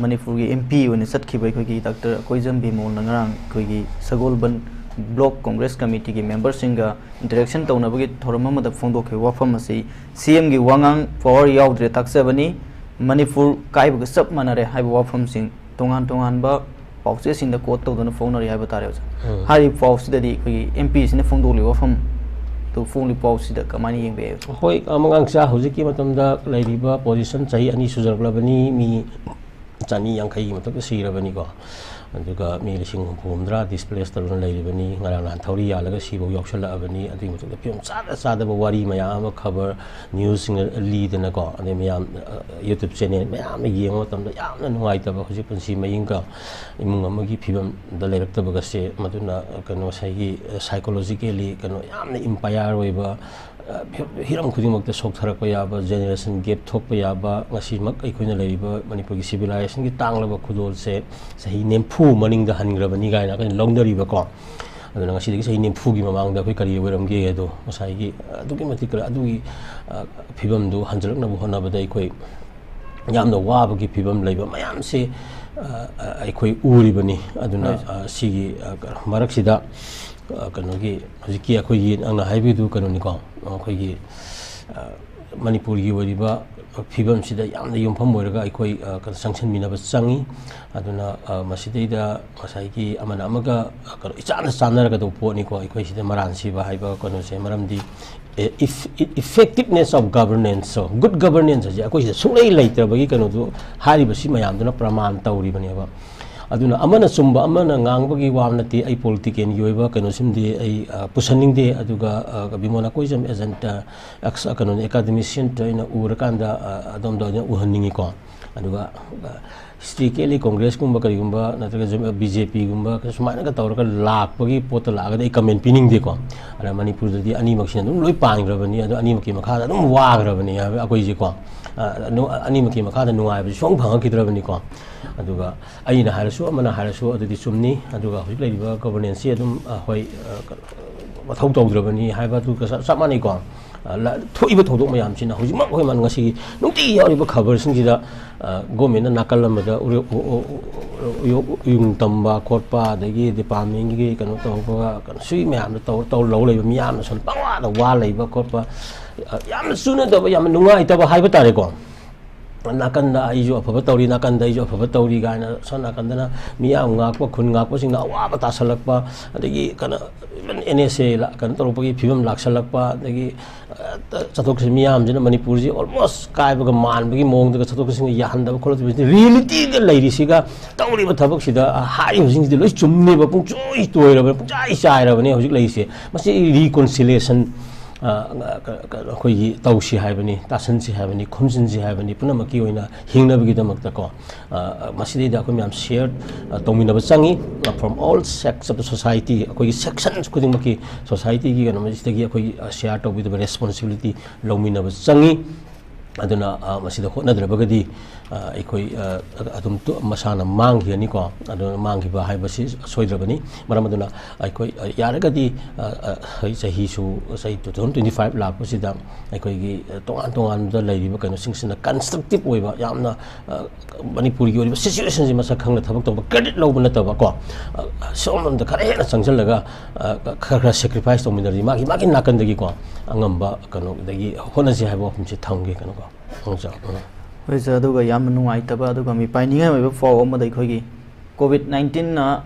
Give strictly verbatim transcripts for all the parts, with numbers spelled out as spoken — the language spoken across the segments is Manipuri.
ꯃꯅꯤꯄꯨꯔꯒꯤ ꯑꯦꯝ ꯄꯤ ꯑꯣꯏꯅ ꯆꯠꯈꯤꯕ ꯑꯩꯈꯣꯏꯒꯤ ꯗꯥꯛꯇꯔ ꯑꯀꯣꯏꯖꯝ ꯕꯤꯃꯣꯜꯅ ꯉꯔꯥꯡ ꯑꯩꯈꯣꯏꯒꯤ ꯁꯒꯣꯜꯕꯟ ꯕ꯭ꯂꯣꯛ ꯀꯣꯡꯒ꯭ꯔꯦꯁ ꯀꯃꯤꯇꯤꯒꯤ ꯃꯦꯝꯕꯔꯁꯤꯡꯒ ꯏꯟꯇꯔꯦꯛꯁꯟ ꯇꯧꯅꯕꯒꯤ ꯊꯧꯔꯝ ꯑꯃꯗ ꯐꯣꯡꯗꯣꯛꯈꯤꯕ ꯋꯥꯐꯝ ꯑꯁꯤ ꯁꯤ ꯑꯦꯝꯒꯤ ꯋꯥꯉꯥꯡ ꯄꯋꯥꯔ ꯌꯥꯎꯗ꯭ꯔꯦ ꯇꯥꯛꯆꯕꯅꯤ, ꯃꯅꯤꯄꯨꯔ ꯀꯥꯏꯕꯒ ꯆꯞ ꯃꯥꯟꯅꯔꯦ ꯍꯥꯏꯕ ꯋꯥꯐꯝꯁꯤꯡ ꯇꯣꯉꯥꯟ ꯇꯣꯉꯥꯟꯕ ꯄꯥꯎꯆꯦꯁꯤꯡꯗ ꯀꯣꯠ ꯇꯧꯗꯨꯅ ꯐꯣꯡꯅꯔꯤ ꯍꯥꯏꯕ ꯇꯥꯔꯦ ꯑꯣꯖꯥ꯫ ꯎꯝ꯫ ꯍꯥꯏꯔꯤꯕ ꯄꯥꯎꯁꯤꯗꯗꯤ ꯑꯩꯈꯣꯏꯒꯤ ꯑꯦꯝ ꯄꯤꯁꯤꯅ ꯐꯣꯡꯗꯣꯛꯂꯤꯕ ꯋꯥꯐꯝ, ꯑꯗꯨ ꯐꯣꯡꯂꯤꯕ ꯄꯥꯎꯁꯤꯗ ꯀꯃꯥꯏꯅ ꯌꯦꯡꯕ ꯌꯥꯏ ꯑꯣꯖꯥ? ꯍꯣꯏ, ꯑꯉꯥꯡꯆꯥ ꯍꯧꯖꯤꯛꯀꯤ ꯃꯇꯝꯗ ꯂꯩꯔꯤꯕ ꯄꯣꯖꯤꯁꯟ ꯆꯍꯤ ꯑꯅꯤ ꯁꯨꯖꯔꯛꯂꯕꯅꯤ, ꯃꯤ ꯆꯅꯤ ꯌꯥꯡꯈꯩꯒꯤ ꯃꯊꯛꯇ ꯁꯤꯔꯕꯅꯤꯀꯣ꯫ ꯑꯗꯨꯒ ꯃꯤ ꯂꯤꯁꯤꯡ ꯍꯨꯝꯐꯨ ꯍꯨꯝꯗ꯭ꯔꯥ ꯗꯤꯁꯄ꯭ꯂꯦꯁ ꯇꯧꯗꯨꯅ ꯂꯩꯔꯤꯕꯅꯤ꯫ ꯉꯔꯥꯡ ꯅꯍꯥꯟ ꯊꯧꯔꯤ ꯌꯥꯜꯂꯒ ꯁꯤꯐꯧ ꯌꯥꯎꯁꯜꯂꯛꯑꯕꯅꯤ꯫ ꯑꯗꯨꯒꯤ ꯃꯊꯛꯇ ꯐꯤꯕꯝ ꯆꯥꯗ ꯆꯥꯗꯕ ꯋꯥꯔꯤ ꯃꯌꯥꯝ ꯑꯃ ꯈꯕꯔ ꯅ꯭ꯌꯨꯁꯁꯤꯡꯅ ꯂꯤꯗꯅꯀꯣ, ꯑꯗꯩ ꯃꯌꯥꯝ, ꯑ, YouTube ꯆꯦꯅꯦꯜ ꯃꯌꯥꯝ ꯑꯃ ꯌꯦꯡꯕ ꯃꯇꯝꯗ ꯌꯥꯝꯅ ꯅꯨꯡꯉꯥꯏꯇꯕ, ꯍꯧꯖꯤꯛ ꯄꯨꯟꯁꯤ ꯃꯍꯤꯡꯒ ꯏꯃꯨꯡ ꯑꯃꯒꯤ ꯐꯤꯕꯝꯗ ꯂꯩꯔꯛꯇꯕꯒꯁꯦ, ꯃꯗꯨꯅ ꯀꯩꯅꯣ ꯉꯁꯥꯏꯒꯤ, ꯑ, ꯁꯥꯏꯀꯣꯂꯣꯖꯤꯀꯦꯜꯂꯤ ꯀꯩꯅꯣ ꯌꯥꯝꯅ ꯏꯝꯄꯌꯥꯔ ꯑꯣꯏꯕ, ꯑ, ꯍꯤ-, ꯍꯤꯔꯝ ꯈꯨꯗꯤꯡꯃꯛꯇ ꯁꯣꯛꯊꯔꯛꯄ ꯌꯥꯕ, ꯖꯦꯅꯦꯔꯦꯁꯟ ꯒꯦꯞ ꯊꯣꯛꯄ ꯌꯥꯕ, ꯉꯁꯤꯃꯛ ꯑꯩꯈꯣꯏꯅ ꯂꯩꯔꯤꯕ ꯃꯅꯤꯄꯨꯔꯒꯤ ꯁꯤꯚꯤꯂꯥꯏꯖꯦꯁꯟꯒꯤ ꯇꯥꯡꯂꯕ ꯈꯨꯗꯣꯜꯁꯦ ꯆꯍꯤ ꯅꯤꯐꯨ ꯃꯅꯤꯡꯗ ꯍꯟꯈ꯭ꯔꯕꯅꯤ ꯀꯥꯏꯅ ꯑꯩꯈꯣꯏꯅ ꯂꯧꯅꯔꯤꯕꯀꯣ꯫ ꯑꯗꯨꯅ ꯉꯁꯤꯗꯒꯤ ꯆꯍꯤ ꯅꯤꯐꯨꯒꯤ ꯃꯃꯥꯡꯗ ꯑꯩꯈꯣꯏ ꯀꯔꯤ ꯑꯣꯏꯔꯝꯒꯦ ꯑꯗꯣ, ꯉꯁꯥꯏꯒꯤ ꯑꯗꯨꯛꯀꯤ ꯃꯇꯤꯛ ꯀꯔ-, ꯑꯗꯨꯒꯤ, ꯑ, ꯐꯤꯕꯝꯗꯨ ꯍꯟꯖꯤꯜꯂꯛꯅꯕ ꯍꯣꯠꯅꯕꯗ ꯑꯩꯈꯣꯏ ꯌꯥꯝꯅ ꯋꯥꯕꯒꯤ ꯐꯤꯕꯝ ꯂꯩꯕ ꯃꯌꯥꯝꯁꯤ, ꯑ, ꯑ, ꯑꯩꯈꯣꯏ ꯎꯔꯤꯕꯅꯤ꯫ ꯑꯗꯨꯅ, ꯍꯣꯏ꯫ ꯑ, ꯁꯤꯒꯤ, ꯑ, ꯃꯔꯛꯁꯤꯗ, ꯑ, ꯀꯩꯅꯣꯒꯤ ꯍꯧꯖꯤꯛꯀꯤ ꯑꯩꯈꯣꯏꯒꯤ ꯅꯪꯅ ꯍꯥꯏꯕꯤꯗꯨ ꯀꯩꯅꯣꯅꯤꯀꯣ, ꯑꯩꯈꯣꯏꯒꯤ, ꯑ, ꯃꯅꯤꯄꯨꯔꯒꯤ ꯑꯣꯏꯔꯤꯕ ꯐꯤꯕꯝꯁꯤꯗ ꯌꯥꯝꯅ ꯌꯨꯝꯐꯝ ꯑꯣꯏꯔꯒ ꯑꯩꯈꯣꯏ, ꯑ, ꯀꯩꯅꯣ, ꯆꯪꯁꯤꯟꯃꯤꯟꯅꯕ ꯆꯪꯉꯤ꯫ ꯑꯗꯨꯅ, ꯑ, ꯃꯁꯤꯗꯩꯗ ꯉꯁꯥꯏꯒꯤ ꯑꯃꯅ ꯑꯃꯒ, ꯑ, ꯀꯩꯅꯣ, ꯏꯆꯥꯟꯅ ꯆꯥꯟꯅꯔꯒꯗꯧꯕ ꯄꯣꯠꯅꯤꯀꯣ, ꯑꯩꯈꯣꯏ ꯁꯤꯗ ꯃꯔꯥꯟ ꯁꯤꯕ ꯍꯥꯏꯕ ꯀꯩꯅꯣꯁꯦ꯫ ꯃꯔꯝꯗꯤ, ꯑꯦ, ꯏꯐ-, E-, effectiveness of governance, so, good governance ꯍꯥꯏꯁꯦ ꯑꯩꯈꯣꯏ ꯁꯤꯗ ꯁꯨꯡꯂꯩ ꯂꯩꯇ꯭ꯔꯕꯒꯤ ꯀꯩꯅꯣꯗꯨ ꯍꯥꯏꯔꯤꯕꯁꯤ ꯃꯌꯥꯝꯗꯨꯅ ꯄ꯭ꯔꯃꯥꯟ ꯇꯧꯔꯤꯕꯅꯦꯕ꯫ ꯑꯗꯨꯅ ꯑꯃꯅ ꯆꯨꯝꯕ ꯑꯃꯅ ꯉꯥꯡꯕꯒꯤ ꯋꯥ ꯅꯠꯇꯦ꯫ ꯑꯩ ꯄꯣꯂꯤꯇꯤꯀꯦꯜꯒꯤ ꯑꯣꯏꯕ ꯀꯩꯅꯣꯁꯤꯃꯗꯤ ꯑꯩ, ꯑ, ꯄꯨꯁꯟꯅꯤꯡꯗꯦ꯫ ꯑꯗꯨꯒ, ꯑ, ꯕꯤꯃꯣꯜ ꯑꯀꯣꯏꯖꯝ as an, ꯑ, ꯑꯦꯛꯁ-, ꯑ, ꯀꯩꯅꯣꯅꯤ, ꯑꯦꯀꯥꯗꯃꯤꯁꯤꯌꯟꯇ ꯑꯩꯅ ꯎꯔꯀꯥꯟꯗ, ꯑ, ꯑꯗꯣꯝꯗ ꯑꯣꯏꯅ ꯎꯍꯟꯅꯤꯡꯉꯤꯀꯣ꯫ ꯑꯗꯨꯒ, ꯑ, ꯍꯤꯁꯇ꯭ꯔꯤꯀꯦꯜꯂꯤ ꯀꯣꯡꯒ꯭ꯔꯦꯁꯀꯨꯝꯕ ꯀꯔꯤꯒꯨꯝꯕ ꯅꯠꯇ꯭ꯔꯒ ꯖꯨ-, ꯕꯤ ꯖꯦ ꯄꯤꯒꯨꯝꯕ ꯁꯨꯃꯥꯏꯅꯒ ꯇꯧꯔꯒ ꯂꯥꯛꯄꯒꯤ ꯄꯣꯠꯇ ꯂꯥꯛꯑꯒꯗꯤ ꯑꯩ ꯀꯃꯦꯟ ꯄꯤꯅꯤꯡꯗꯦꯀꯣ꯫ ꯑꯗ ꯃꯅꯤꯄꯨꯔꯗꯗꯤ ꯑꯅꯤꯃꯛꯁꯤꯅ ꯑꯗꯨꯝ ꯂꯣꯏ ꯄꯥꯟꯈ꯭ꯔꯕꯅꯤ꯫ ꯑꯗꯣ ꯑꯅꯤꯃꯛꯀꯤ ꯃꯈꯥꯗ ꯑꯗꯨꯝ ꯋꯥꯈ꯭ꯔꯕꯅꯤ ꯍꯥꯏꯕ ꯑꯩꯈꯣꯏꯁꯦꯀꯣ꯫ ꯑ, ꯅꯨ-, ꯑꯅꯤꯃꯛꯀꯤ ꯃꯈꯥꯗ ꯅꯨꯡꯉꯥꯏꯕꯁꯤ ꯁꯨꯡꯐꯪ ꯐꯪꯉꯛꯈꯤꯗ꯭ꯔꯕꯅꯤꯀꯣ꯫ ꯑꯗꯨꯒ ꯑꯩꯅ ꯍꯥꯏꯔꯁꯨ, ꯑꯃꯅ ꯍꯥꯏꯔꯁꯨ, ꯑꯗꯨꯗꯤ ꯆꯨꯝꯅꯤ꯫ ꯑꯗꯨꯒ ꯍꯧꯖꯤꯛ ꯂꯩꯔꯤꯕ ꯒꯣꯕꯔꯅꯦꯟꯁꯁꯤ ꯑꯗꯨꯝ, ꯑ, ꯍꯣꯏ, ꯑ, ꯀ-, ꯃꯊꯧ ꯇꯧꯗ꯭ꯔꯕꯅꯤ ꯍꯥꯏꯕꯗꯨꯒ ꯆꯞ, ꯆꯞ ꯃꯥꯟꯅꯩꯀꯣ꯫ ꯑ, ꯂ-, ꯊꯣꯛꯏꯕ ꯊꯧꯗꯣꯛ ꯃꯌꯥꯝꯁꯤꯅ ꯍꯧꯖꯤꯛꯃꯛ ꯑꯩꯈꯣꯏ ꯃꯥ-, ꯉꯁꯤꯒꯤ ꯅꯨꯡꯇꯤꯒꯤ ꯌꯥꯎꯔꯤꯕ ꯈꯕꯔꯁꯤꯡꯁꯤꯗ, ꯑ, ꯒꯣꯔꯃꯦꯟꯅ ꯅꯥꯀꯜ ꯑꯃꯗ ꯎꯔ-, ꯎ-, ꯎ-, ꯎ-, ꯎ-, ꯎꯌꯨꯡ ꯇꯝꯕ ꯈꯣꯠꯄ, ꯑꯗꯒꯤ ꯗꯤꯄꯥꯔꯠꯃꯦꯟꯒꯤ ꯀꯩꯅꯣ ꯇꯧꯕ, ꯀꯩꯅꯣ ꯁꯤ ꯃꯌꯥꯝꯗꯣ ꯇꯧ-, ꯇꯧ ꯂꯧ ꯂꯩꯕ ꯃꯤꯌꯥꯝꯅ ꯁꯣꯝꯗ ꯄꯪꯋꯥꯗ ꯋꯥ ꯂꯩꯕ ꯈꯣꯠꯄ, ꯑ, ꯌꯥꯝꯅ ꯆꯨꯅꯗꯕ, ꯌꯥꯝꯅ ꯅꯨꯡꯉꯥꯏꯇꯕ ꯍꯥꯏꯕ ꯇꯥꯔꯦꯀꯣ꯫ ꯅꯥꯀꯟꯗ ꯑꯩꯁꯨ ꯑꯐꯕ ꯇꯧꯔꯤ, ꯅꯥꯀꯟꯗ ꯑꯩꯁꯨ ꯑꯐꯕ ꯇꯧꯔꯤ ꯀꯥꯏꯅ, ꯁꯣꯝ ꯅꯥꯀꯟꯗꯅ ꯃꯤꯌꯥꯝ ꯉꯥꯛꯄ, ꯈꯨꯟ ꯉꯥꯛꯄꯁꯤꯡꯅ ꯑꯋꯥꯕ ꯇꯥꯁꯜꯂꯛꯄ, ꯑꯗꯒꯤ ꯀꯩꯅꯣ, even ꯑꯦꯟ ꯑꯦꯁ ꯑꯦ ꯂꯥ-, ꯀꯩꯅꯣ ꯇꯧꯔꯛꯄꯒꯤ ꯐꯤꯕꯝ ꯂꯥꯛꯁꯜꯂꯛꯄ, ꯑꯗꯒꯤ, ꯑ, ꯆꯠꯊꯣꯛ ꯆꯠꯁꯤꯟ ꯃꯤꯌꯥꯝꯁꯤꯅ ꯃꯅꯤꯄꯨꯔꯁꯤ almost ꯀꯥꯏꯕꯒ ꯃꯥꯟꯕꯒꯤ ꯃꯑꯣꯡꯗꯒ ꯆꯠꯊꯣꯛ ꯆꯠꯁꯤꯟꯒ ꯌꯥꯍꯟꯗꯕ ꯈꯣꯠꯂꯛꯇꯕꯁꯤꯗꯤ reality ꯗ ꯂꯩꯔꯤꯁꯤꯒ ꯇꯧꯔꯤꯕ ꯊꯕꯛꯁꯤꯗ, ꯑ, ꯍꯥꯏꯔꯤꯕꯁꯤꯡꯁꯤꯗꯤ ꯂꯣꯏ ꯆꯨꯝꯃꯦꯕ, ꯄꯨꯡꯆꯣꯏ ꯇꯣꯏꯔꯕꯅꯤ, ꯄꯨꯡꯆꯥꯏ ꯆꯥꯏꯔꯕꯅꯤ ꯍꯧꯖꯤꯛ ꯂꯩꯔꯤꯁꯦ꯫ ꯃꯁꯤ reconciliation, ꯑ, ꯀ-, ꯀ-, ꯑꯩꯈꯣꯏꯒꯤ ꯇꯧꯁꯤ ꯍꯥꯏꯕꯅꯤ, ꯇꯥꯁꯟꯁꯤ ꯍꯥꯏꯕꯅꯤ, ꯈꯨꯝꯖꯤꯟꯁꯤ ꯍꯥꯏꯕꯅꯤ, ꯄꯨꯝꯅꯃꯛꯀꯤ ꯑꯣꯏꯅ ꯍꯤꯡꯅꯕꯒꯤꯗꯃꯛꯇꯀꯣ꯫ ꯑ, ꯃꯁꯤꯗꯩꯗ ꯑꯩꯈꯣꯏ ꯃꯌꯥꯝ share, ꯑ, ꯇꯧꯃꯤꯟꯅꯕ ꯆꯪꯉꯤ, ꯑ, from all sects of the society, ꯑꯩꯈꯣꯏꯒꯤ sections ꯈꯨꯗꯤꯡꯃꯛꯀꯤ society ꯒꯤ ꯀꯩꯅꯣꯁꯤꯗꯒꯤ ꯑꯩꯈꯣꯏꯒꯤ, ꯑ, share ꯇꯧꯕꯤꯗꯕ responsibility ꯂꯧꯃꯤꯟꯅꯕ ꯆꯪꯉꯤ꯫ ꯑꯗꯨꯅ, ꯑ, ꯃꯁꯤꯗ ꯍꯣꯠꯅꯗ꯭ꯔꯕꯒꯗꯤ, ꯑ, ꯑꯩꯈꯣꯏ, ꯑ, ꯑꯗꯨꯝ ꯇꯨ-, ꯃꯁꯥꯅ ꯃꯥꯡꯈꯤꯒꯅꯤꯀꯣ꯫ ꯑꯗꯨꯅ ꯃꯥꯡꯈꯤꯕ ꯍꯥꯏꯕꯁꯤ ꯁꯣꯏꯗ꯭ꯔꯕꯅꯤ꯫ ꯃꯔꯝ ꯑꯗꯨꯅ ꯑꯩꯈꯣꯏ, ꯑ, ꯌꯥꯔꯒꯗꯤ, ꯑ, ꯑ, ꯑꯩꯈꯣꯏ ꯆꯍꯤꯁꯨ, ꯆꯍꯤ two thousand twenty five ꯂꯥꯛꯄꯁꯤꯗ ꯑꯩꯈꯣꯏꯒꯤ, ꯑ, ꯇꯣꯉꯥꯟ ꯇꯣꯉꯥꯟꯕꯗ ꯂꯩꯔꯤꯕ ꯀꯩꯅꯣꯁꯤꯡꯁꯤꯅ constructive ꯑꯣꯏꯕ, ꯌꯥꯝꯅ, ꯑ, ꯃꯅꯤꯄꯨꯔꯒꯤ ꯑꯣꯏꯔꯤꯕ situation ꯁꯤ ꯃꯁꯛ ꯈꯪꯅ ꯊꯕꯛ ꯇꯧꯕ, credit ꯂꯧꯕ ꯅꯠꯇꯕꯀꯣ, ꯑ, ꯁꯣꯝꯂꯣꯝꯗ ꯈꯔ ꯍꯦꯟꯅ ꯆꯪꯁꯤꯜꯂꯒ, ꯑ, ꯈꯔ ꯈꯔ sacrifice ꯇꯧꯃꯤꯟꯅꯔꯗꯤ ꯃꯥꯒꯤ, ꯃꯥꯒꯤ ꯅꯥꯀꯟꯗꯒꯤꯀꯣ ꯑꯉꯝꯕ ꯀꯩꯅꯣꯗꯒꯤ ꯍꯣꯠꯅꯁꯤ ꯍꯥꯏꯕ ꯋꯥꯐꯝꯁꯦ ꯊꯝꯒꯦ꯫ ꯀꯩꯅꯣꯀꯣ, ꯈꯣꯡꯆꯥꯎ, ꯎꯝ꯫ ꯍꯣꯏ ꯁꯥꯔ, ꯑꯗꯨꯒ ꯌꯥꯝꯅ ꯅꯨꯡꯉꯥꯏꯇꯕ ꯑꯗꯨꯒ ꯃꯤꯄꯥꯏꯅꯤꯡꯉꯥꯏ ꯑꯣꯏꯕ ꯄꯥꯎ ꯑꯃꯗ, ꯑꯩꯈꯣꯏꯒꯤ COVID nineteen ꯅ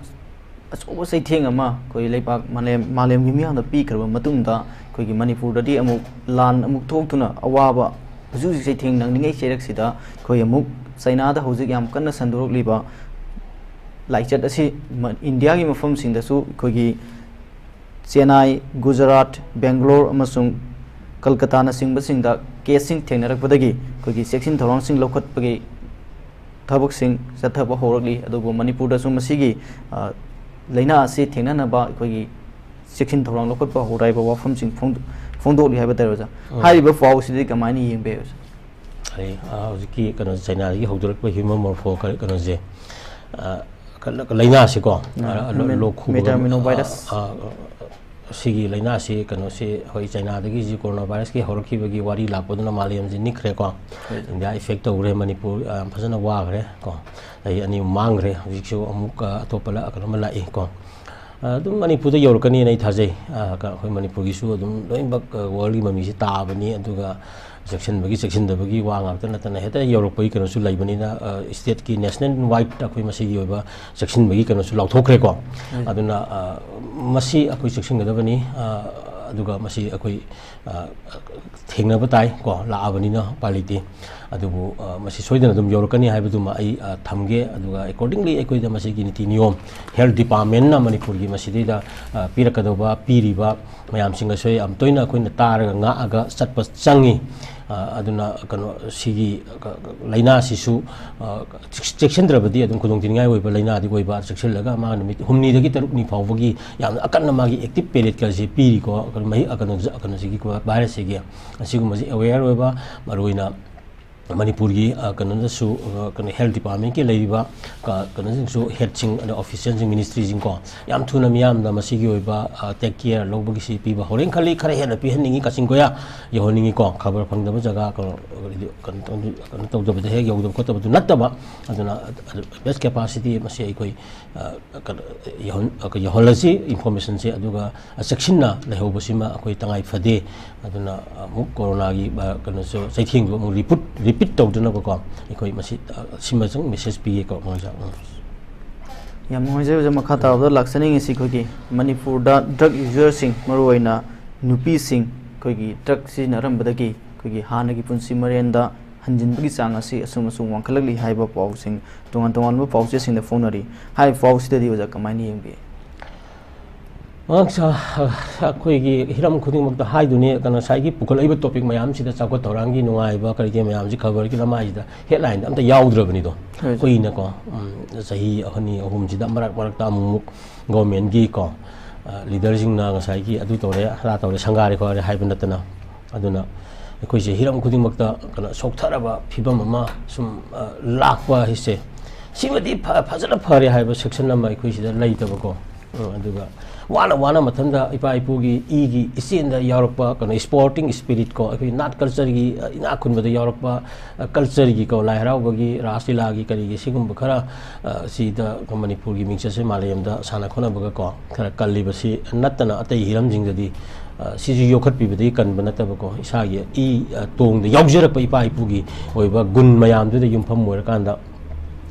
ꯑꯆꯧꯕ ꯆꯩꯊꯦꯡ ꯑꯃ ꯑꯩꯈꯣꯏ ꯂꯩꯕꯥꯛ ꯃꯥꯂꯦꯝ, ꯃꯥꯂꯦꯝꯒꯤ ꯃꯤꯌꯥꯝꯗ ꯄꯤꯈ꯭ꯔꯕ ꯃꯇꯨꯡꯗ, ꯑꯩꯈꯣꯏꯒꯤ ꯃꯅꯤꯄꯨꯔꯗꯗꯤ ꯑꯃꯨꯛ ꯂꯥꯟ ꯑꯃꯨꯛ ꯊꯣꯛꯇꯨꯅ ꯑꯋꯥꯕ ꯍꯧꯖꯤꯛ ꯍꯧꯖꯤꯛ ꯆꯩꯊꯦꯡ ꯅꯪꯂꯤꯉꯩ ꯆꯩꯔꯛꯁꯤꯗ, ꯑꯩꯈꯣꯏ ꯑꯃꯨꯛ ꯆꯩꯅꯥꯗ ꯍꯧꯖꯤꯛ ꯌꯥꯝ ꯀꯟꯅ ꯁꯟꯗꯣꯔꯛꯂꯤꯕ ꯂꯥꯏꯆꯠ ꯑꯁꯤ ꯃ-, ꯏꯟꯗꯤꯌꯥꯒꯤ ꯃꯐꯝꯁꯤꯡꯗꯁꯨ, ꯑꯩꯈꯣꯏꯒꯤ ꯆꯦꯟꯅꯥꯏ, ꯒꯨꯖꯔꯥꯠ, ꯕꯦꯡꯒ꯭ꯂꯣꯔ ꯑꯃꯁꯨꯡ ꯀꯜꯀꯇꯥꯅꯆꯤꯡꯕꯁꯤꯡꯗ case ꯁꯤꯡ ꯊꯦꯡꯅꯔꯛꯄꯗꯒꯤ ꯑꯩꯈꯣꯏꯒꯤ ꯆꯦꯛꯁꯤꯟ ꯊꯧꯔꯥꯡꯁꯤꯡ ꯂꯧꯈꯠꯄꯒꯤ ꯊꯕꯛꯁꯤꯡ ꯆꯠꯊꯕ ꯍꯧꯔꯛꯂꯤ꯫ ꯑꯗꯨꯕꯨ ꯃꯅꯤꯄꯨꯔꯗꯁꯨ ꯃꯁꯤꯒꯤ, ꯑ, ꯂꯥꯏꯅꯥ ꯑꯁꯤ ꯊꯦꯡꯅꯅꯕ ꯑꯩꯈꯣꯏꯒꯤ ꯆꯦꯛꯁꯤꯟ ꯊꯧꯔꯥꯡ ꯂꯧꯈꯠꯄ ꯍꯧꯔꯦ ꯍꯥꯏꯕ ꯋꯥꯐꯝꯁꯤꯡ ꯐꯣꯡꯗꯣꯛ-, ꯐꯣꯡꯗꯣꯛꯂꯤ ꯍꯥꯏꯕ ꯇꯥꯔꯦ ꯑꯣꯖꯥ꯫ ꯎꯝ꯫ ꯍꯥꯏꯔꯤꯕ ꯄꯥꯎꯁꯤꯗꯤ ꯀꯃꯥꯏꯅ ꯌꯦꯡꯕ ꯌꯥꯏ ꯑꯣꯖꯥ? ꯑꯩ, ꯑ, ꯍꯧꯖꯤꯛꯀꯤ ꯀꯩꯅꯣ, ꯆꯥꯏꯅꯥꯗꯒꯤ ꯍꯧꯗꯣꯔꯛꯄ human morpho ꯀ-, ꯀꯩꯅꯣꯁꯦ, ꯑ, ꯀ-, ꯂꯥꯏꯅꯥꯁꯤꯀꯣ, ꯎꯝ꯫ ꯑ, ꯂꯣ-, ꯃꯦ-, ꯂꯣꯛ ꯈꯨꯕꯒ, metapneumovirus꯫ ꯑ, ꯑ, ꯁꯤꯒꯤ ꯂꯥꯏꯅꯥꯁꯤ, ꯀꯩꯅꯣꯁꯤ, ꯑꯩꯈꯣꯏ ꯆꯥꯏꯅꯥꯗꯒꯤ ꯁꯤ ꯀꯣꯔꯣꯅꯥ ꯚꯥꯏꯔꯁꯀꯤ ꯍꯧꯔꯛꯈꯤꯕꯒꯤ ꯋꯥꯔꯤ ꯂꯥꯛꯄꯗꯨꯅ ꯃꯥꯂꯦꯝꯁꯤ ꯅꯤꯛꯈ꯭ꯔꯦꯀꯣ꯫ ꯏꯟꯗꯤꯌꯥ ꯏꯐꯦꯛ ꯇꯧꯈ꯭ꯔꯦ, ꯃꯅꯤꯄꯨꯔ, ꯑ, ꯐꯖꯅ ꯋꯥꯈ꯭ꯔꯦ ꯀꯣ꯫ ꯆꯍꯤ ꯑꯅꯤ ꯃꯥꯡꯈ꯭ꯔꯦ, ꯍꯧꯖꯤꯛꯁꯨ ꯑꯃꯨꯛ, ꯑ, ꯑꯇꯣꯞꯄ ꯂ-, ꯀꯩꯅꯣꯝꯃ ꯂꯥꯛꯏ ꯀꯣ꯫ ꯑ, ꯑꯗꯨꯝ ꯃꯅꯤꯄꯨꯔꯗ ꯌꯧꯔꯛꯀꯅꯤꯅ ꯑꯩ ꯊꯥꯖꯩ꯫ ꯑ, ꯀ-, ꯑꯩꯈꯣꯏ ꯃꯅꯤꯄꯨꯔꯒꯤꯁꯨ ꯑꯗꯨꯝ ꯂꯣꯏꯅꯃꯛ, ꯑ, ꯋꯥꯔꯜꯒꯤ ꯃꯃꯤꯁꯤ ꯇꯥꯕꯅꯤ, ꯑꯗꯨꯒ ꯆꯦꯛꯁꯤꯟꯕꯒꯤ ꯆꯦꯛꯁꯤꯟꯗꯕꯒꯤ ꯋꯥ ꯉꯥꯛꯇ ꯅꯠꯇꯅ ꯍꯦꯛꯇ ꯌꯧꯔꯛꯄꯒꯤ ꯀꯩꯅꯣꯁꯨ ꯂꯩꯕꯅꯤꯅ, ꯑ, ꯁ꯭ꯇꯦꯠꯀꯤ ꯅꯦꯁꯅꯦꯜ ꯋꯥꯏꯗ ꯑꯩꯈꯣꯏ ꯃꯁꯤꯒꯤ ꯑꯣꯏꯕ ꯆꯦꯛꯁꯤꯟꯕꯒꯤ ꯀꯩꯅꯣꯁꯨ ꯂꯥꯎꯊꯣꯛꯈ꯭ꯔꯦꯀꯣ꯫ ꯑꯗꯨꯅ, ꯑ, ꯃꯁꯤ ꯑꯩꯈꯣꯏ ꯆꯦꯛꯁꯤꯟꯒꯗꯕꯅꯤ, ꯑ, ꯑꯗꯨꯒ ꯃꯁꯤ ꯑꯩꯈꯣꯏ, ꯑ, ꯊꯦꯡꯅꯕ ꯇꯥꯏ ꯀꯣ, ꯂꯥꯛꯑꯕꯅꯤꯅ ꯎꯄꯥꯏ ꯂꯩꯇꯦ꯫ ꯑꯗꯨꯕꯨ, ꯑ, ꯃꯁꯤ ꯁꯣꯏꯗꯅ ꯑꯗꯨꯝ ꯌꯧꯔꯛꯀꯅꯤ ꯍꯥꯏꯕꯗꯨꯃ ꯑꯩ, ꯑ, ꯊꯝꯒꯦ꯫ ꯑꯗꯨꯒ accordingly ꯑꯩꯈꯣꯏꯗ ꯃꯁꯤꯒꯤ ꯅꯤꯇꯤ ꯅꯤꯌꯣꯝ health departmentꯅ ꯃꯅꯤꯄꯨꯔꯒꯤ ꯃꯁꯤꯗꯩꯗ, ꯑ, ꯄꯤꯔꯛꯀꯗꯧꯕ, ꯄꯤꯔꯤꯕ ꯃꯌꯥꯝꯁꯤꯡ ꯑꯁꯤ ꯌꯥꯝ ꯇꯣꯏꯅ ꯑꯩꯈꯣꯏꯅ ꯇꯥꯔꯒ ꯉꯥꯛꯑꯒ ꯆꯠꯄ ꯆꯪꯉꯤ꯫ ꯑ, ꯑꯗꯨꯅ ꯀꯩꯅꯣ, ꯁꯤꯒꯤ, ꯑ, ꯂꯥꯏꯅꯥꯁꯤꯁꯨ, ꯑ, ꯆꯦꯛ-, ꯆꯦꯛꯁꯤꯟꯗ꯭ꯔꯕꯗꯤ ꯑꯗꯨꯝ ꯈꯨꯗꯣꯡꯊꯤꯅꯤꯡꯉꯥꯏ ꯑꯣꯏꯕ ꯂꯥꯏꯅꯥꯗꯤ ꯑꯣꯏꯕ, ꯆꯦꯛꯁꯤꯜꯂꯒ ꯃꯥ ꯅꯨꯃꯤꯠ ꯍꯨꯝꯅꯤꯗꯒꯤ ꯇꯔꯨꯛꯅꯤ ꯐꯥꯎꯕꯒꯤ ꯌꯥꯝꯅ ꯑꯀꯟꯅ ꯃꯥꯒꯤ active periodꯀꯁꯦ ꯄꯤꯔꯤꯀꯣ, ꯀꯩꯅꯣ, ꯃꯍꯤꯛ, ꯑ, ꯀꯩꯅꯣ, ꯀꯩꯅꯣꯁꯤꯒꯤꯀꯣ, ꯚꯥꯏꯔꯁꯁꯤꯒꯤ꯫ ꯑꯁꯤꯒꯨꯝꯕꯁꯤ aware ꯑꯣꯏꯕ, ꯃꯔꯨꯑꯣꯏꯅ ꯃꯅꯤꯄꯨꯔꯒꯤ, ꯑ, ꯀꯩꯅꯣꯗꯁꯨ, ꯑ, ꯀꯩꯅꯣ, health departmentꯀꯤ ꯂꯩꯔꯤꯕ, ꯀ-, ꯀꯩꯅꯣꯁꯤꯡꯁꯨ, headꯁꯤꯡ, ꯑꯗ officialꯁꯤꯡ, ministryꯁꯤꯡꯀꯣ, ꯌꯥꯝ ꯊꯨꯅ ꯃꯤꯌꯥꯝꯗ ꯃꯁꯤꯒꯤ ꯑꯣꯏꯕ, ꯑ, take care ꯂꯧꯕꯒꯤꯁꯤ ꯄꯤꯕ ꯍꯧꯔꯦꯅ ꯈꯜꯂꯤ꯫ ꯈꯔ ꯍꯦꯟꯅ ꯄꯤꯍꯟꯅꯤꯡꯉꯤ, ꯀꯛꯆꯤꯡ ꯀꯣꯌꯥ ꯌꯧꯍꯟꯅꯤꯡꯉꯤꯀꯣ, ꯈꯕꯔ ꯐꯪꯗꯕ ꯖꯒꯥ, ꯀꯩꯅꯣ, ꯀꯩꯅꯣ ꯇꯧ-, ꯀꯩꯅꯣ ꯇꯧꯗꯕꯗ ꯍꯦꯛ ꯌꯧꯗꯕ ꯈꯣꯠꯇꯕꯗꯨ ꯅꯠꯇꯕ, ꯑꯗꯨꯅ, ꯑ, best capacity ꯃꯁꯤ ꯑꯩꯈꯣꯏ, ꯑ, ꯀꯩꯅꯣ, ꯌꯧꯍꯟ-, ꯑ, ꯌꯧꯍꯜꯂꯁꯤ informationꯁꯦ, ꯑꯗꯨꯒ ꯆꯦꯛꯁꯤꯟꯅ ꯂꯩꯍꯧꯕꯁꯤꯃ ꯑꯩꯈꯣꯏ ꯇꯉꯥꯏ ꯐꯗꯦ꯫ ꯑꯗꯨꯅ ꯑꯃꯨꯛ ꯀꯣꯔꯣꯅꯥꯒꯤ, ꯑ, ꯀꯩꯅꯣꯁꯨ, ꯆꯩꯊꯦꯡꯗꯨ ꯑꯃꯨꯛ repeat, repeat ꯇꯧꯗꯅꯕꯀꯣ, ꯑꯩꯈꯣꯏ ꯃꯁꯤ, ꯑ, ꯁꯤꯃꯁꯨ message ꯄꯤꯒꯦꯀꯣ, ꯃꯉꯥꯟꯁꯥ꯫ ꯎꯝ꯫ ꯌꯥꯝ ꯅꯨꯡꯉꯥꯏꯖꯩ ꯑꯣꯖꯥ꯫ ꯃꯈꯥ ꯇꯥꯕꯗ ꯂꯥꯛꯆꯅꯤꯡꯉꯤꯁꯤ ꯑꯩꯈꯣꯏꯒꯤ ꯃꯅꯤꯄꯨꯔꯗ drug userꯁꯤꯡ, ꯃꯔꯨꯑꯣꯏꯅ ꯅꯨꯄꯤꯁꯤꯡ, ꯑꯩꯈꯣꯏꯒꯤ drug ꯁꯤꯖꯤꯟꯅꯔꯝꯕꯗꯒꯤ ꯑꯩꯈꯣꯏꯒꯤ ꯍꯥꯟꯅꯒꯤ ꯄꯨꯟꯁꯤ ꯃꯔꯦꯟꯗ ꯍꯟꯖꯤꯟꯕꯒꯤ ꯆꯥꯡ ꯑꯁꯤ ꯑꯁꯨꯝ ꯑꯁꯨꯝ ꯋꯥꯡꯈꯠꯂꯛꯂꯤ ꯍꯥꯏꯕ ꯄꯥꯎꯁꯤꯡ, ꯇꯣꯉꯥꯟ ꯇꯣꯉꯥꯟꯕ ꯄꯥꯎꯆꯦꯁꯤꯡꯗ ꯐꯣꯡꯅꯔꯤ꯫ ꯍꯥꯏꯔꯤꯕ ꯄꯥꯎꯁꯤꯗꯗꯤ ꯑꯣꯖꯥ ꯀꯃꯥꯏꯅ ꯌꯦꯡꯕꯤ? ꯃꯍꯥꯛꯁꯦ, ꯑ, ꯑꯩꯈꯣꯏꯒꯤ ꯍꯤꯔꯝ ꯈꯨꯗꯤꯡꯃꯛꯇ ꯍꯥꯏꯗꯨꯅꯤ, ꯀꯩꯅꯣ, ꯉꯁꯥꯏꯒꯤ ꯄꯨꯈꯠꯂꯛꯏꯕ topic ꯃꯌꯥꯝꯁꯤꯗ, ꯆꯥꯎꯈꯠ ꯊꯧꯔꯥꯡꯒꯤ ꯅꯨꯡꯉꯥꯏꯕ ꯀꯔꯤ ꯀꯔꯤ ꯃꯌꯥꯝꯁꯤ ꯈꯕꯔꯒꯤ ꯂꯃꯥꯏꯁꯤꯗ headlineꯗ ꯑꯝꯇ ꯌꯥꯎꯗ꯭ꯔꯕꯅꯤꯗꯣ꯫ ꯍꯣꯏ꯫ ꯀꯨꯏꯅꯀꯣ, ꯎꯝ, ꯆꯍꯤ ꯑꯅꯤ ꯑꯍꯨꯝꯁꯤꯗ ꯃꯔꯛ ꯃꯔꯛꯇ ꯑꯃꯨꯛꯃꯨꯛ governmentꯀꯤ ꯀꯣ, ꯑ, leaderꯁꯤꯡꯅ ꯉꯁꯥꯏꯒꯤ ꯑꯗꯨ ꯇꯧꯔꯦ, ꯑꯗꯥ ꯇꯧꯔꯦ, ꯁꯪꯒꯥꯔꯦ ꯈꯣꯠꯂꯦ ꯍꯥꯏꯕ ꯅꯠꯇꯅ, ꯑꯗꯨꯅ ꯑꯩꯈꯣꯏꯁꯦ ꯍꯤꯔꯝ ꯈꯨꯗꯤꯡꯃꯛꯇ ꯀꯩꯅꯣ, ꯁꯣꯛꯊꯔꯕ ꯐꯤꯕꯝ ꯑꯃ ꯁꯨꯝ, ꯑ, ꯂꯥꯛꯄ ꯍꯥꯏꯁꯦ, ꯁꯤꯃꯗꯤ ꯐ-, ꯐꯖꯅ ꯐꯔꯦ ꯍꯥꯏꯕ section ꯑꯃ ꯑꯩꯈꯣꯏ ꯁꯤꯗ ꯂꯩꯇꯕꯀꯣ꯫ ꯎꯝ, ꯑꯗꯨꯒ ꯋꯥꯅ ꯋꯥꯅ ꯃꯊꯟꯗ ꯏꯄꯥ ꯏꯄꯨꯒꯤ ꯏꯒꯤ ꯏꯆꯦꯟꯗ ꯌꯥꯎꯔꯛꯄ ꯀꯩꯅꯣ sporting spirit ꯀꯣ, ꯑꯩꯈꯣꯏ ꯅꯥꯠ culture ꯒꯤ, ꯑ, ꯏꯅꯥꯛ ꯈꯨꯟꯕꯗ ꯌꯥꯎꯔꯛꯄ, ꯑ, culture ꯒꯤ ꯀꯣ, ꯂꯥꯏ ꯍꯔꯥꯎꯕꯒꯤ, ꯔꯥꯁ ꯂꯤꯂꯥꯒꯤ, ꯀꯔꯤꯒꯤ, ꯁꯤꯒꯨꯝꯕ ꯈꯔ, ꯑ, ꯁꯤꯗ ꯃꯅꯤꯄꯨꯔꯒꯤ ꯃꯤꯡꯆꯠꯁꯦ ꯃꯥꯂꯦꯝꯗ ꯁꯥꯟꯅ ꯈꯣꯠꯅꯕꯒ ꯀꯣ, ꯈꯔ ꯀꯜꯂꯤꯕꯁꯤ ꯅꯠꯇꯅ ꯑꯇꯩ ꯍꯤꯔꯝꯁꯤꯡꯗꯗꯤ, ꯑ, ꯁꯤꯁꯨ ꯌꯣꯛꯈꯠꯄꯤꯕꯗꯒꯤ ꯀꯟꯕ ꯅꯠꯇꯕ ꯀꯣ, ꯏꯁꯥꯒꯤ ꯏ, ꯑ, ꯇꯣꯡꯗ ꯌꯥꯎꯖꯔꯛꯄ ꯏꯄꯥ ꯏꯄꯨꯒꯤ ꯑꯣꯏꯕ ꯒꯨꯟ ꯃꯌꯥꯝꯗꯨꯗ ꯌꯨꯝꯐꯝ ꯑꯣꯏꯔꯀꯥꯟꯗ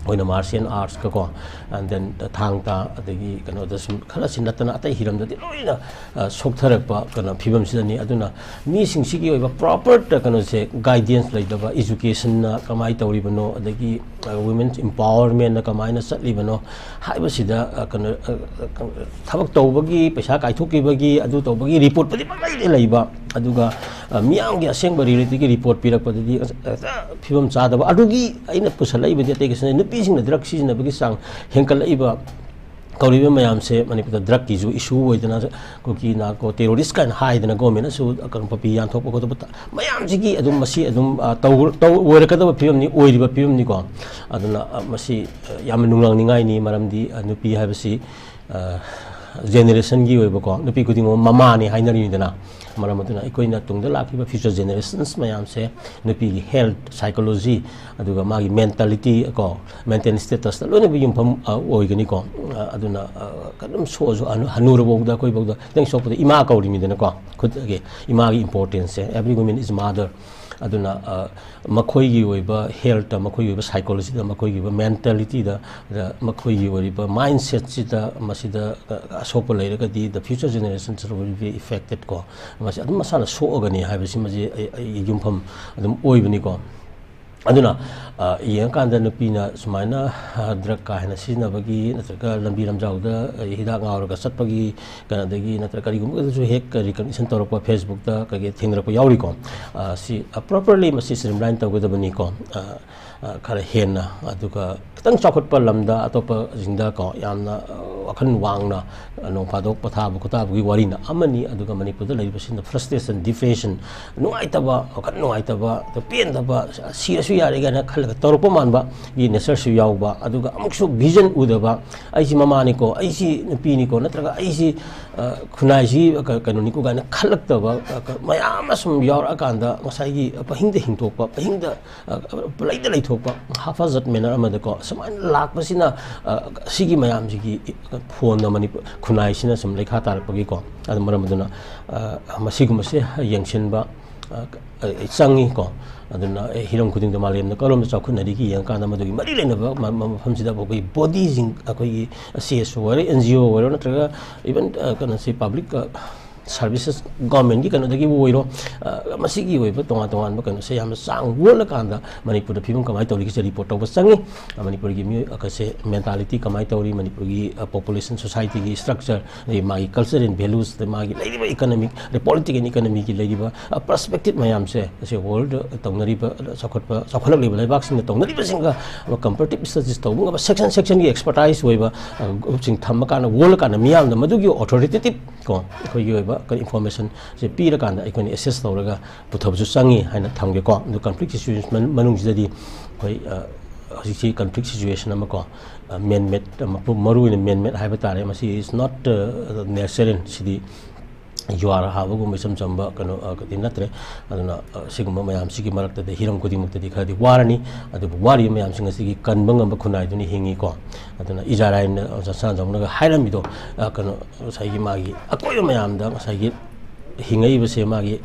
ꯑꯩꯈꯣꯏꯅ martial arts ꯀ ꯀꯣ, and then ꯊꯥꯡ ꯇꯥ, ꯑꯗꯒꯤ ꯀꯩꯅꯣꯗ ꯁꯨꯝ ꯈꯔꯁꯤ ꯅꯠꯇꯅ ꯑꯇꯩ ꯍꯤꯔꯝꯗꯗꯤ ꯂꯣꯏꯅ, ꯑ, ꯁꯣꯛꯊꯔꯛꯄ ꯀꯩꯅꯣ ꯐꯤꯕꯝꯁꯤꯗꯅꯤ꯫ ꯑꯗꯨꯅ ꯃꯤꯁꯤꯡꯁꯤꯒꯤ ꯑꯣꯏꯕ proper ꯇ ꯀꯩꯅꯣꯁꯦ, guidance ꯂꯩꯇꯕ, education ꯅ ꯀꯃꯥꯏꯅ ꯇꯧꯔꯤꯕꯅꯣ, ꯑꯗꯒꯤ, ꯑ, women's empowerment ꯅ ꯀꯃꯥꯏꯅ ꯆꯠꯂꯤꯕꯅꯣ ꯍꯥꯏꯕꯁꯤꯗ, ꯑ, ꯀꯩꯅꯣ, ꯑ, ꯑ, ꯊꯕꯛ ꯇꯧꯕꯒꯤ, ꯄꯩꯁꯥ ꯀꯥꯏꯊꯣꯛꯈꯤꯕꯒꯤ, ꯑꯗꯨ ꯇꯧꯕꯒꯤ report ꯄꯨꯗꯤ ꯄꯪꯂꯩꯗ ꯂꯩꯕ꯫ ꯑꯗꯨꯒ, ꯑ, ꯃꯤꯌꯥꯝꯒꯤ ꯑꯁꯦꯡꯕ reality ꯒꯤ report ꯄꯤꯔꯛꯄꯗꯗꯤ, ꯑ, ꯑ, ꯐꯤꯕꯝ ꯆꯥꯗꯕ꯫ ꯑꯗꯨꯒꯤ ꯑꯩꯅ ꯄꯨꯁꯜꯂꯛꯏꯕꯗꯤ ꯑꯇꯩ ꯀꯩꯁꯨ ꯅꯠꯇꯦ, ꯅꯨꯄꯤꯁꯤꯡꯅ drug ꯁꯤꯖꯤꯟꯅꯕꯒꯤ ꯆꯥꯡ ꯍꯦꯟꯒꯠꯂꯛꯏꯕ ꯀꯧꯔꯤꯕ ꯃꯌꯥꯝꯁꯦ ꯃꯅꯤꯄꯨꯔꯗ drug ꯀꯤꯁꯨ issue ꯑꯣꯏꯗꯅ, ꯀꯨꯀꯤ ꯅꯥꯔꯀꯣ terrorist ꯀꯥꯏꯅ ꯍꯥꯏꯗꯅ government ꯅꯁꯨ ꯀꯩꯅꯣ ꯄꯥꯄꯤ ꯌꯥꯟꯊꯣꯛꯄ ꯈꯣꯠꯇꯣꯛꯄ ꯇ-, ꯃꯌꯥꯝꯁꯤꯒꯤ ꯑꯗꯨꯝ ꯃꯁꯤ ꯑꯗꯨꯝ, ꯑ, ꯇꯧ-, ꯇꯧ-, ꯑꯣꯏꯔꯛꯀꯗꯕ ꯐꯤꯕꯝꯅꯤ, ꯑꯣꯏꯔꯤꯕ ꯐꯤꯕꯝꯅꯤꯀꯣ꯫ ꯑꯗꯨꯅ, ꯑ, ꯃꯁꯤ, ꯑ, ꯌꯥꯝꯅ ꯅꯨꯡꯅꯥꯡꯅꯤꯡꯉꯥꯏꯅꯤ, ꯃꯔꯝꯗꯤ, ꯑ, ꯅꯨꯄꯤ ꯍꯥꯏꯕꯁꯤ, ꯑ, generation ꯒꯤ ꯑꯣꯏꯕꯀꯣ, ꯅꯨꯄꯤ ꯈꯨꯗꯤꯡꯃꯛ ꯃꯃꯥꯅꯤ ꯍꯥꯏꯅꯔꯤꯅꯤꯗꯅ꯫ ꯃꯔꯝ ꯑꯗꯨꯅ ꯑꯩꯈꯣꯏꯅ ꯇꯨꯡꯗ ꯂꯥꯛꯈꯤꯕ future generations ꯃꯌꯥꯝꯁꯦ ꯅꯨꯄꯤꯒꯤ health, psychology, ꯑꯗꯨꯒ ꯃꯥꯒꯤ mentality ꯀꯣ, mental status ꯇ ꯂꯣꯏꯅꯃꯛ ꯌꯨꯝꯐꯝ, ꯑ, ꯑꯣꯏꯒꯅꯤꯀꯣ꯫ ꯑ, ꯑꯗꯨꯅ, ꯑ, ꯀꯩꯅꯣꯝ ꯁꯣꯛꯑꯁꯨ ꯍꯅꯨ-, ꯍꯅꯨꯔꯕꯧꯗ, ꯑꯩꯈꯣꯏꯐꯧꯗ ꯈꯤꯇꯪ ꯁꯣꯛꯄꯗ ꯏꯃꯥ ꯀꯧꯔꯤꯃꯤꯗꯅꯀꯣ, ꯈꯨꯠꯇꯒꯤ ꯏꯃꯥꯒꯤ importance say, every woman is mother꯫ ꯑꯗꯨꯅ, ꯑ, ꯃꯈꯣꯏꯒꯤ ꯑꯣꯏꯕ health ꯇ, ꯃꯈꯣꯏꯒꯤ ꯑꯣꯏꯕ psychology ꯗ, ꯃꯈꯣꯏꯒꯤ ꯑꯣꯏꯕ mentality ꯗ, ꯗ ꯃꯈꯣꯏꯒꯤ ꯑꯣꯏꯔꯤꯕ mindset ꯁꯤꯗ, ꯃꯁꯤꯗ, ꯑ, ꯑꯁꯣꯛꯄ ꯂꯩꯔꯒꯗꯤ the future generations will be affected ꯀꯣ꯫ ꯃꯁꯤ ꯑꯗꯨꯝ ꯃꯁꯥꯅ ꯁꯣꯛꯑꯒꯅꯤ ꯍꯥꯏꯕꯁꯤꯃꯁꯤ ꯑꯩ, ꯑꯩꯒꯤ ꯌꯨꯝꯐꯝ ꯑꯗꯨꯝ ꯑꯣꯏꯕꯅꯤꯀꯣ꯫ ꯑꯗꯨꯅ, ꯑ, ꯌꯦꯡꯉꯀꯥꯟꯗ ꯅꯨꯄꯤꯅ ꯁꯨꯃꯥꯏꯅ, ꯑ, drug ꯀꯥ ꯍꯦꯟꯅ ꯁꯤꯖꯤꯟꯅꯕꯒꯤ, ꯅꯠꯇ꯭ꯔꯒ ꯂꯝꯕꯤ ꯂꯝꯖꯥꯎꯗ, ꯑ, ꯍꯤꯗꯥꯛ ꯉꯥꯎꯔꯒ ꯆꯠꯄꯒꯤ, ꯀꯩꯅꯣꯗꯒꯤ ꯅꯠꯇ꯭ꯔꯒ ꯀꯔꯤꯒꯨꯝꯕꯗꯁꯨ ꯍꯦꯛ recognition ꯇꯧꯔꯛꯄ, Facebook ꯇ ꯀꯩꯀꯩ ꯊꯦꯡꯅꯔꯛꯄ ꯌꯥꯎꯔꯤꯀꯣ꯫ ꯑ, ꯁꯤ, ꯑ, properly ꯃꯁꯤ streamline ꯇꯧꯒꯗꯕꯅꯤꯀꯣ꯫ ꯑ, ꯑ, ꯈꯔ ꯍꯦꯟꯅ, ꯑꯗꯨꯒ ꯈꯤꯇꯪ ꯆꯥꯎꯈꯠꯄ ꯂꯝꯗ, ꯑꯇꯣꯞꯄꯁꯤꯡꯗ ꯀꯣ, ꯌꯥꯝꯅ, ꯑ, ꯋꯥꯈꯜ ꯋꯥꯡꯅ, ꯑ, ꯅꯣꯡ ꯐꯥꯗꯣꯛ ꯄꯣꯊꯥꯕ ꯈꯣꯊꯥꯕꯒꯤ ꯋꯥꯔꯤꯅ ꯑꯃꯅꯤ, ꯑꯗꯨꯒ ꯃꯅꯤꯄꯨꯔꯗ ꯂꯩꯔꯤꯕꯁꯤꯡꯅ frustration, depression, ꯅꯨꯡꯉꯥꯏꯇꯕ, ꯋꯥꯈꯜ ꯅꯨꯡꯉꯥꯏꯇꯕ, ꯑꯗ ꯄꯦꯟꯗꯕ, ꯁꯤꯔꯁꯨ ꯌꯥꯔꯦ ꯀꯥꯏꯅ ꯈꯜꯂꯒ ꯇꯧꯔꯛꯄ ꯃꯥꯟꯕꯒꯤ natureꯁꯨ ꯌꯥꯎꯕ, ꯑꯗꯨꯒ ꯑꯃꯨꯛꯁꯨ vision ꯎꯗꯕ, "ꯑꯩꯁꯤ ꯃꯃꯥꯅꯤꯀꯣ, ꯑꯩꯁꯤ ꯅꯨꯄꯤꯅꯤꯀꯣ, ꯅꯠꯇ꯭ꯔꯒ ꯑꯩꯁꯤ, ꯑ, ꯈꯨꯟꯅꯥꯏꯁꯤ, ꯑ, ꯀ-, ꯀꯩꯅꯣꯅꯤꯀꯣ" ꯀꯥꯏꯅ ꯈꯜꯂꯛꯇꯕ, ꯑ, ꯀ-, ꯃꯌꯥꯝ ꯑꯃ ꯁꯨꯝ ꯌꯥꯎꯔꯛꯑꯀꯥꯟꯗ ꯉꯁꯥꯏꯒꯤ ꯄꯍꯤꯡꯗ ꯍꯤꯡꯊꯣꯛꯄ, ꯄꯍꯤꯡꯗ ꯑ, ꯂꯩꯗ ꯂꯩꯊꯣꯛꯄ, haphazard manner ꯑꯃꯗꯀꯣ, ꯁꯨꯃꯥꯏꯅ ꯂꯥꯛꯄꯁꯤꯅ, ꯑ, ꯁꯤꯒꯤ ꯃꯌꯥꯝꯁꯤꯒꯤ ꯐꯣꯟꯅ ꯃꯅꯤꯄꯨꯔ ꯈꯨꯟꯅꯥꯏꯁꯤꯅ ꯁꯨꯝ ꯂꯩꯈꯥ ꯇꯥꯔꯛꯄꯒꯤꯀꯣ, ꯑꯗꯨ ꯃꯔꯝ ꯑꯗꯨꯅ, ꯑ, ꯃꯁꯤꯒꯨꯝꯕꯁꯦ ꯌꯦꯡꯁꯤꯟꯕ, ꯑ, ꯑ, ꯆꯪꯉꯤꯀꯣ꯫ ꯑꯗꯨꯅ, ꯑꯦ, ꯍꯤꯔꯝ ꯈꯨꯗꯤꯡꯗ ꯃꯥꯂꯦꯝꯅ ꯀꯔꯣꯝꯗ ꯆꯥꯎꯈꯠꯅꯔꯤꯒꯦ ꯌꯦꯡꯉꯀꯥꯟꯗ, ꯃꯗꯨꯒꯤ ꯃꯔꯤ ꯂꯩꯅꯕ ꯃ-, ꯃ-, ꯃꯐꯝꯁꯤꯗ ꯑꯩꯈꯣꯏꯒꯤ bodyꯁꯤꯡ, ꯑꯩꯈꯣꯏꯒꯤ C S O ꯑꯣꯏꯔꯣ, N G O ꯑꯣꯏꯔꯣ, ꯅꯠꯇ꯭ꯔꯒ even, ꯑ, ꯀꯩꯅꯣꯁꯤ, public, ꯑ, services, governmentꯀꯤ ꯀꯩꯅꯣꯗꯒꯤꯕꯨ ꯑꯣꯏꯔꯣ, ꯑ, ꯃꯁꯤꯒꯤ ꯑꯣꯏꯕ ꯇꯣꯉꯥꯟ ꯇꯣꯉꯥꯟꯕ ꯀꯩꯅꯣꯁꯦ ꯌꯥꯝꯅ ꯆꯥꯡ ꯋꯥꯠꯂꯀꯥꯟꯗ ꯃꯅꯤꯄꯨꯔꯗ ꯐꯤꯕꯝ ꯀꯃꯥꯏꯅ ꯇꯧꯔꯤꯒꯦꯁꯦ report ꯇꯧꯕ ꯆꯪꯉꯤ꯫ ꯑ, ꯃꯅꯤꯄꯨꯔꯒꯤ ꯃꯤꯑꯣꯏ, ꯑ, ꯀꯁꯦ, mentality ꯀꯃꯥꯏꯅ ꯇꯧꯔꯤ, ꯃꯅꯤꯄꯨꯔꯒꯤ, ꯑ, population, societyꯒꯤ structure, ꯑꯗꯩ ꯃꯥꯒꯤ culture and values, ꯑꯗꯩ ꯃꯥꯒꯤ ꯂꯩꯔꯤꯕ economic, ꯑꯗꯩ political and economyꯒꯤ ꯂꯩꯔꯤꯕ, ꯑ, perspective ꯃꯌꯥꯝꯁꯦ, ꯑꯁꯤ world ꯇꯧꯅꯔꯤꯕ, ꯑ, ꯆꯥꯎꯈꯠꯄ, ꯆꯥꯎꯈꯠꯂꯛꯂꯤꯕ ꯂꯩꯕꯥꯛꯁꯤꯡꯅ ꯇꯧꯅꯔꯤꯕꯁꯤꯡꯒ comparative studies ꯇꯧꯕ ꯉꯝꯕ, section sectionꯒꯤ expertise ꯑꯣꯏꯕ, ꯑ, groupꯁꯤꯡ ꯊꯝꯃꯀꯥꯟꯗ, ꯋꯥꯠꯂꯀꯥꯟꯗ ꯃꯤꯌꯥꯝꯗ ꯃꯗꯨꯒꯤ authoritative ꯀꯣ, ꯑꯩꯈꯣꯏꯒꯤ ꯑꯣꯏꯕ ꯀꯩꯅꯣ informationꯁꯦ ꯄꯤꯔꯀꯥꯟꯗ ꯑꯩꯈꯣꯏꯅ assess ꯇꯧꯔꯒ ꯄꯨꯊꯕꯁꯨ ꯆꯪꯉꯤ ꯍꯥꯏꯅ ꯊꯝꯒꯦꯀꯣ꯫ ꯑꯗꯨ conflict situation ꯃꯅꯨꯡꯁꯤꯗꯗꯤ ꯑꯩꯈꯣꯏ, ꯑ, ꯍꯧꯖꯤꯛꯁꯤ conflict situation ꯑꯃꯀꯣ, ꯑ, man-made ꯑꯃ, ꯃꯔꯨ ꯑꯣꯏꯅ man-made ꯍꯥꯏꯕ ꯇꯥꯔꯦ, ꯃꯁꯤ is not, ꯑ, natural, ꯁꯤꯗꯤ ꯖꯨꯋꯥꯔ ꯍꯥꯕꯒꯨꯝꯕ ꯏꯆꯝ ꯆꯝꯕ ꯀꯩꯅꯣ, ꯑ, ꯀꯗꯤ ꯅꯠꯇ꯭ꯔꯦ꯫ ꯑꯗꯨꯅ, ꯑ, ꯁꯤꯒꯨꯝꯕ ꯃꯌꯥꯝꯁꯤꯒꯤ ꯃꯔꯛꯇꯗꯤ ꯍꯤꯔꯝ ꯈꯨꯗꯤꯡꯃꯛꯇꯗꯤ ꯈꯔꯗꯤ ꯋꯥꯔꯅꯤ꯫ ꯑꯗꯨꯕꯨ ꯋꯥꯔꯤꯕ ꯃꯌꯥꯝꯁꯤꯡ ꯑꯁꯤꯒꯤ ꯀꯟꯕ ꯉꯝꯕ ꯈꯨꯟꯅꯥꯏꯗꯨꯅ ꯍꯤꯡꯉꯤꯀꯣ꯫ ꯑꯗꯨꯅ ꯏꯖꯥꯔꯥꯏꯅ ꯑꯣꯖꯥ ꯁꯅꯥꯖꯥꯎꯅꯒ ꯍꯥꯏꯔꯝꯃꯤꯗꯣ, ꯑ, ꯀꯩꯅꯣ, ꯉꯁꯥꯏꯒꯤ ꯃꯥꯒꯤ ꯑꯀꯣꯏꯕ ꯃꯌꯥꯝꯗ ꯉꯁꯥꯏꯒꯤ ꯍꯤꯡꯉꯛꯏꯕꯁꯦ ꯃꯥꯒꯤ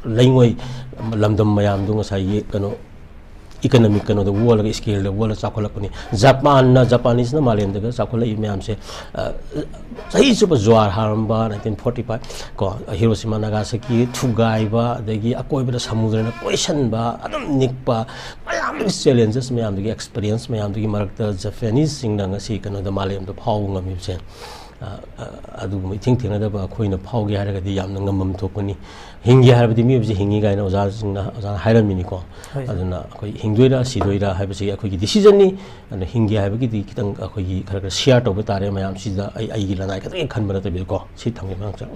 ꯂꯩꯉꯣꯏ ꯂꯝꯗꯝ ꯃꯌꯥꯝꯗꯣ ꯉꯁꯥꯏꯒꯤ ꯀꯩꯅꯣ economic ꯀꯩꯅꯣꯗ ꯋꯥꯜꯂꯒ, scaleꯗ ꯋꯥꯜꯂꯒ ꯆꯥꯎꯈꯠꯂꯛꯄꯅꯤ꯫ ꯖꯄꯥꯟꯅ, Japaneseꯅ ꯃꯥꯂꯦꯝꯗꯒ ꯆꯥꯎꯈꯠꯂꯛꯏ ꯃꯌꯥꯝꯁꯦ, ꯑ, ꯆꯍꯤ ꯆꯨꯞꯄ ꯖꯨꯋꯥꯔ ꯍꯥꯔꯝꯕ nineteen forty five ꯀꯣ, ꯍꯤꯔꯣꯁꯤꯃꯥ ꯅꯥꯒꯥꯁꯥꯀꯤ ꯊꯨꯒꯥꯏꯕ, ꯑꯗꯒꯤ ꯑꯀꯣꯏꯕꯗ ꯁꯃꯨꯗ꯭ꯔꯅ ꯀꯣꯏꯁꯟꯕ, ꯑꯗꯨꯝ ꯅꯤꯛꯄ, ꯃꯌꯥꯝ challenges ꯃꯌꯥꯝꯗꯨꯒꯤ, experience ꯃꯌꯥꯝꯗꯨꯒꯤ ꯃꯔꯛꯇ Japaneseꯁꯤꯡꯅ ꯉꯁꯤ ꯀꯩꯅꯣꯗ ꯃꯥꯂꯦꯝꯗ ꯐꯥꯎꯕ ꯉꯝꯃꯤꯕꯁꯦ, ꯑ, ꯑ, ꯑꯗꯨꯒꯨꯝꯕ ꯏꯊꯦꯡ ꯊꯦꯡꯅꯗꯕ ꯑꯩꯈꯣꯏꯅ ꯐꯥꯎꯒꯦ ꯍꯥꯏꯔꯒꯗꯤ ꯌꯥꯝꯅ ꯉꯝꯐꯝ ꯊꯣꯛꯄꯅꯤ꯫ ꯍꯤꯡꯒꯦ ꯍꯥꯏꯔꯕꯗꯤ ꯃꯤꯑꯣꯏꯕꯁꯤ ꯍꯤꯡꯉꯤ ꯀꯥꯏꯅ ꯑꯣꯖꯥꯁꯤꯡꯅ, ꯑꯣꯖꯥꯅ ꯍꯥꯏꯔꯝꯃꯤꯅꯤꯀꯣ꯫ ꯍꯣꯏ, ꯁꯥꯔ꯫ ꯑꯗꯨꯅ ꯑꯩꯈꯣꯏ ꯍꯤꯡꯗꯣꯏꯔꯥ ꯁꯤꯗꯣꯏꯔꯥ ꯍꯥꯏꯕꯁꯤ ꯑꯩꯈꯣꯏꯒꯤ ꯗꯤꯁꯤꯖꯟꯅꯤ꯫ ꯑꯗꯨꯅ ꯍꯤꯡꯒꯦ ꯍꯥꯏꯕꯒꯤꯗꯤ ꯈꯤꯇꯪ ꯑꯩꯈꯣꯏꯒꯤ ꯈꯔ ꯈꯔ ꯁꯤꯌꯥꯔ ꯇꯧꯕ ꯇꯥꯔꯦ ꯃꯌꯥꯝꯁꯤꯗ꯫ ꯑꯩ ꯑꯩꯒꯤ ꯂꯅꯥꯏ ꯈꯛꯇꯪꯒꯤ ꯈꯟꯕ ꯅꯠꯇꯕꯤꯗꯀꯣ꯫ ꯁꯤ ꯊꯝꯒꯦ ꯃꯉꯛꯆ